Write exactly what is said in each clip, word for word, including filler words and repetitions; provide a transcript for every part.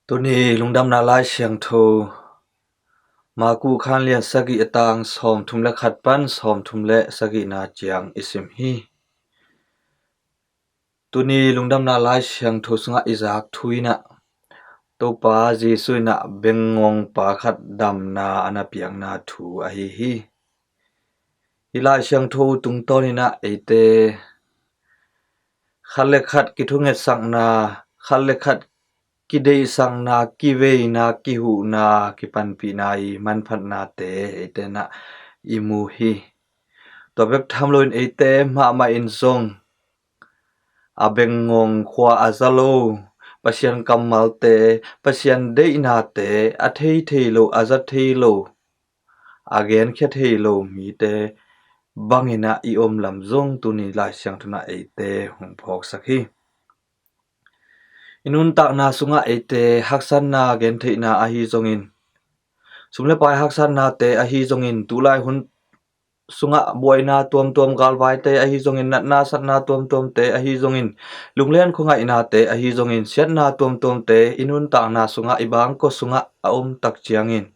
Tuni lungdamna Lai Siangtho Maku khanlian sagih a tang sawmthum le khat pan sawmthum le sagihna ciang i sim hi. Tuni lungdamna Lai Siangtho sungah i zak thu inah Topa Jesu inah bengngongpa khat damna a na piakna thu ahi hi. Hi Lai Siangtho tungtawn inah eite khat le khat kithungetsakna, khat le khat kideihsakna, kiveina, kihuhna, kipanpihna i manphatnate eite inah i mu hi. Tua bek tham loin eite mahmah in zong a bengngong, khua a za lo, Pasian kammalte, Pasian deihnate a thei thei lo, a za thei lo, a genkhia thei lo mite bang inah i om lam zong tuni Lai Siangtho inah eite hong phawksak hi. I nuntakna sungah eite haksatna gentheihna ahi zongin, sum le pai haksatnate ahi zongin, tulai hun sungah buaina tuamtuam, galvaite ahi zongin, natna satna tuamtuamte ahi zongin, lunglen khuangaihnate ahi zongin, siatna tuamtuamte i nuntakna sungah, i bangkua sungah a om tak ciangin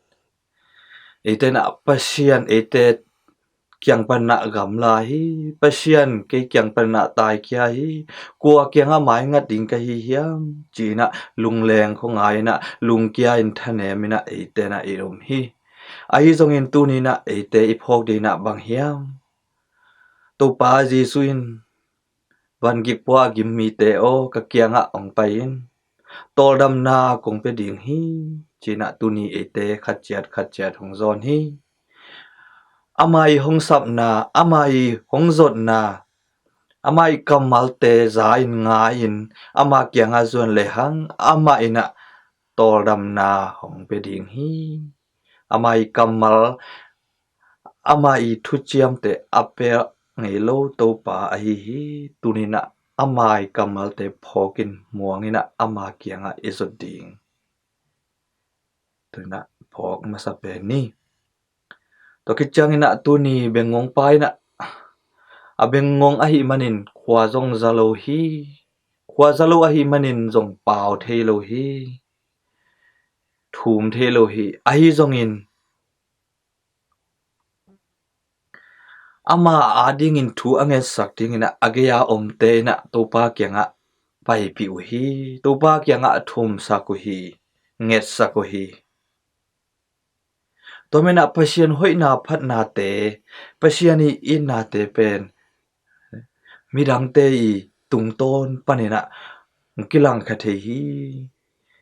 eite inah Pasian eite kiang pan inah gamla hi, Pasian kei kiang pan inah taikhia hi, kua kiangah maingat ding ka hi hiam, ci inah lungleng khuangai inah lungkia in thanem inah eite inah i om hi. Ahi zongin tuni inah eite i phawk ding inah bang hiam? Topa Jesu in, vangik pua a gim mite aw, ka kiangah hong pai in, tawldamna kong pia ding hi, ci inah tuni eite khat ciat khat ciat hong zawn hi. Ama i hong sapna, ama i hong zotna, ama i kammalte za in, ngai in, ama kiangah zuan lehang amah inah tawldamna hong pia ding hi. Ama i kammal, ama i thuciamte a pia ngei lo Topa ahi hi. Tuni inah ama i kammalte phawk in, muang inah ama kiangah i zot ding. Tuni inah phawk masa pen ni. Tua khit ciang inah tuni bengngongpa inah a bengngong ahih manin khua zong za lo hi. Khua za lo ahih manin zong pau thei lo hi. Thum thei lo hi. Ahi zongin ama adingin thu a ngetsak ding inah a gei-a omte inah Topa kiangah paipih uh hi. Topa kiangah thumsak uh hi. Ngetsak uh hi. Tua manin ah Pasian hoihna phatnate, Pasian i itnate pen midangte i tungtawn panin ah kilangkhia thei hi.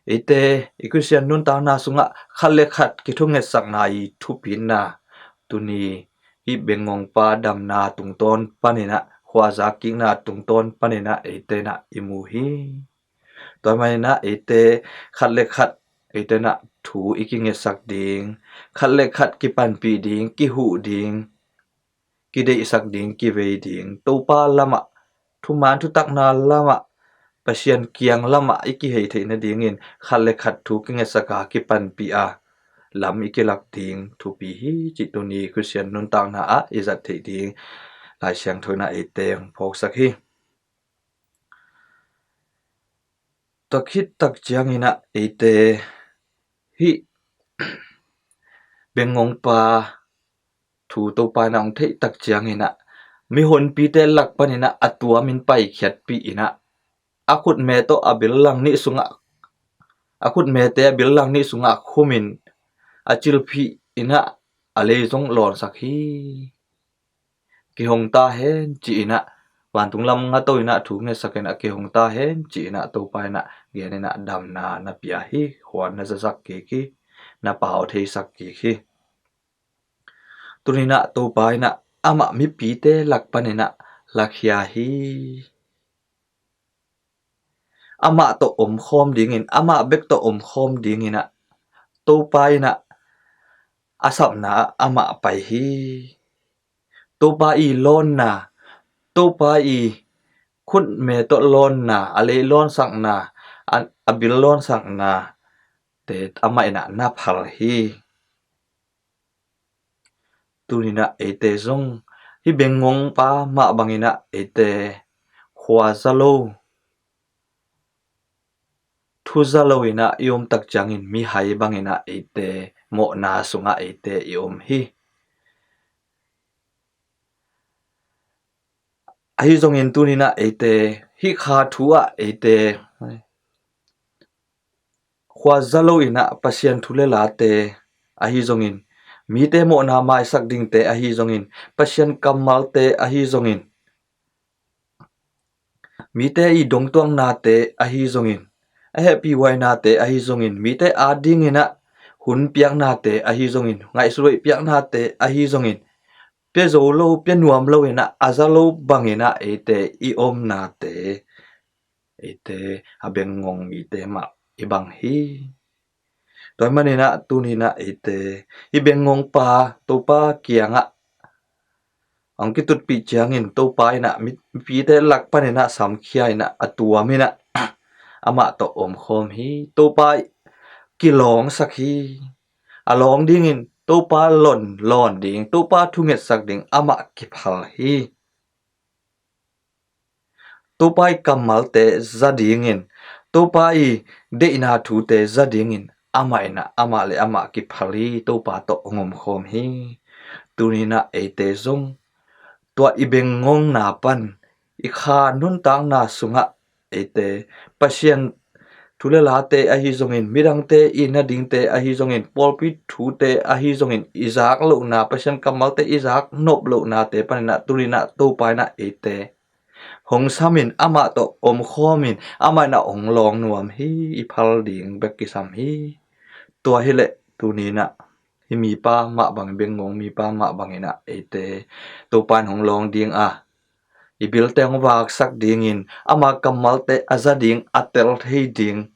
Eite i Khristian nuntakna sungah khat le khat kithungetsakna i thupitna, tuni hih bengngongpa damna tungtawn panin ah, khuazak kikna tungtawn panin ah eite in ah i mu hi. Tua manin ah eite khat le khat eite in ah thu i kingetsak ding, khat le khat kipanpih ding, kihuh ding, kideihsak ding, kivei ding, Topa lamah, thuman thutakna lamah, Pasian kiang lamah i kihei theih nadingin khat le khat thu kingetsak a, kipanpih a, lam i kilak ding thupi hi cih tuni Khristian nuntakna ah i zat theih ding Lai Siangtho in ah eite hong phawksak hi. Tua khit tak ciangin ah eite hih bengngongpa thu Topa in ah hong theih tak ciangin ah mihonpite lak panin ah a tuamin paikhiatpih in ah a khutme tawh a billang nih sungah, a khutmete a billang nih sungah khumin a cilphih in ah a lei zong lawnsak hi. Kihong ta hen ci-in ah, vantung lam ngato in ah thu ngetsak in ah kihong ta hen ci-in ah Topa in ah gen in ah damna na pia hi. Khuan na zazak kik hi, na pau theisak kik hi. Tuni in ah Topa in ah amah mipite lak panin ah lakhia hi. Amah tawh omkhawm dingin, amah bek tawh omkhawm dingin ah Topa in ah a sapna ah amah pai hi. Topa i lawnna, Topa i khutme tawh lawnna, a lei lawnsakna, a, a bil lawnsakna te amah in ah na phal hi. Tuni in ah eite zong hih bengngongpa mah bangin ah eite khua za lo, thuza lo inah i om tak ciangin mihai bang inah eite mawhna sungah eite i om hi. Ahi zongin tuni inah eite hih kha thu ah eite khuaza lo inah Pasian thu le late ahi zongin, mite mawhna maisak dingte ahi zongin, Pasian kammalte ahi zongin, mite i dongtuaknate ahi zongin, a hehpihhuainate ahi zongin, mite ading inah hun piaknate ahi zongin, ngaihsuthuai piaknate ahi zongin, pia zo lo, pia nuam lo inah a za lo bang inah eite i omnate, eite a bengngong mite mah i bang hi. Tua hi man inah tuni inah eite hih bengngongpa Topa kiangah hong kitutpih ciangin Topa inah mi, mipite lak pan inah samkhia inah a tuam inah amah tawh omkhawm hi. Topa kilawngsak hi. A lawng dingin Topa lon lawn ding, Topa thungetsak ding amah kiphal hi. Topa i kammalte za dingin, Topa i deihna thute za dingin amah inah amah le amah kiphal hi. Topa tawh hong omkhawm hi. Tuni inah eite zong tua i bengngongna pan i kha nuntakna sungah eite Pasian thu le late ahi zongin, midangte i na dingte ahi zongin, pawlpi thute ahi zongin i zak lohna, Pasian kammalte i zak nop lohnate pan inah tuni inah Topa inah eite hong samin, amah tawh omkhawmin, amah inah hong lawng nuam hi. I phal ding bek kisam hi. Tua hileh tuni inah hih mipa mah bang, bengngong mipa mah bang inah eite Topa in hong lawng ding a, i bilte hong vaksak dingin, ama kammalte a za ding, a tel thei ding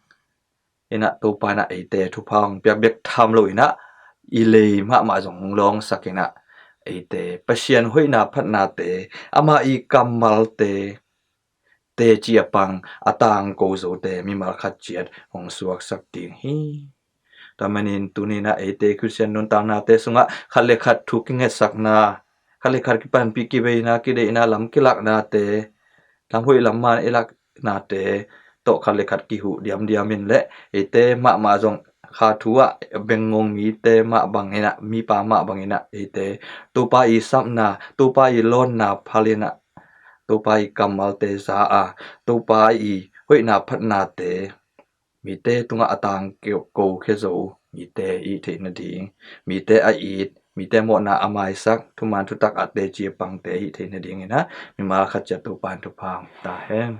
inah Topa inah eite thupha hong piak bek tham lo inah i lei mahmah zong hong lawngsak inah eite Pasian hoihna phatnate, ama i kammalte teci a pang, a tangko zote mimal khat ciat hong suaksak ding hi. Tua manin tuni inah eite Khristian nuntaknate sungah khat le khat thu kingetsakna, khat le khat kipanpih kibeina, kideihna, lam kilaknate, lam hoih lam man i laknate tawh khat le khat kihuh diamdiam in le eite mahmah zong kha thu ah bengngong mite mah bang inah, mipa mah bang inah eite Topa i sapna, Topa i lawnna phal inah, Topa i kammalte za a, Topa i hoihna phatnate mite tungah a tangko khia zo mite i hih theih nading, mite a it, mite mawhna a maisak, thuman thutak a teci a pangte i hih theih nading inah mimal khat ciat Topa in thupha hong pia ta hen.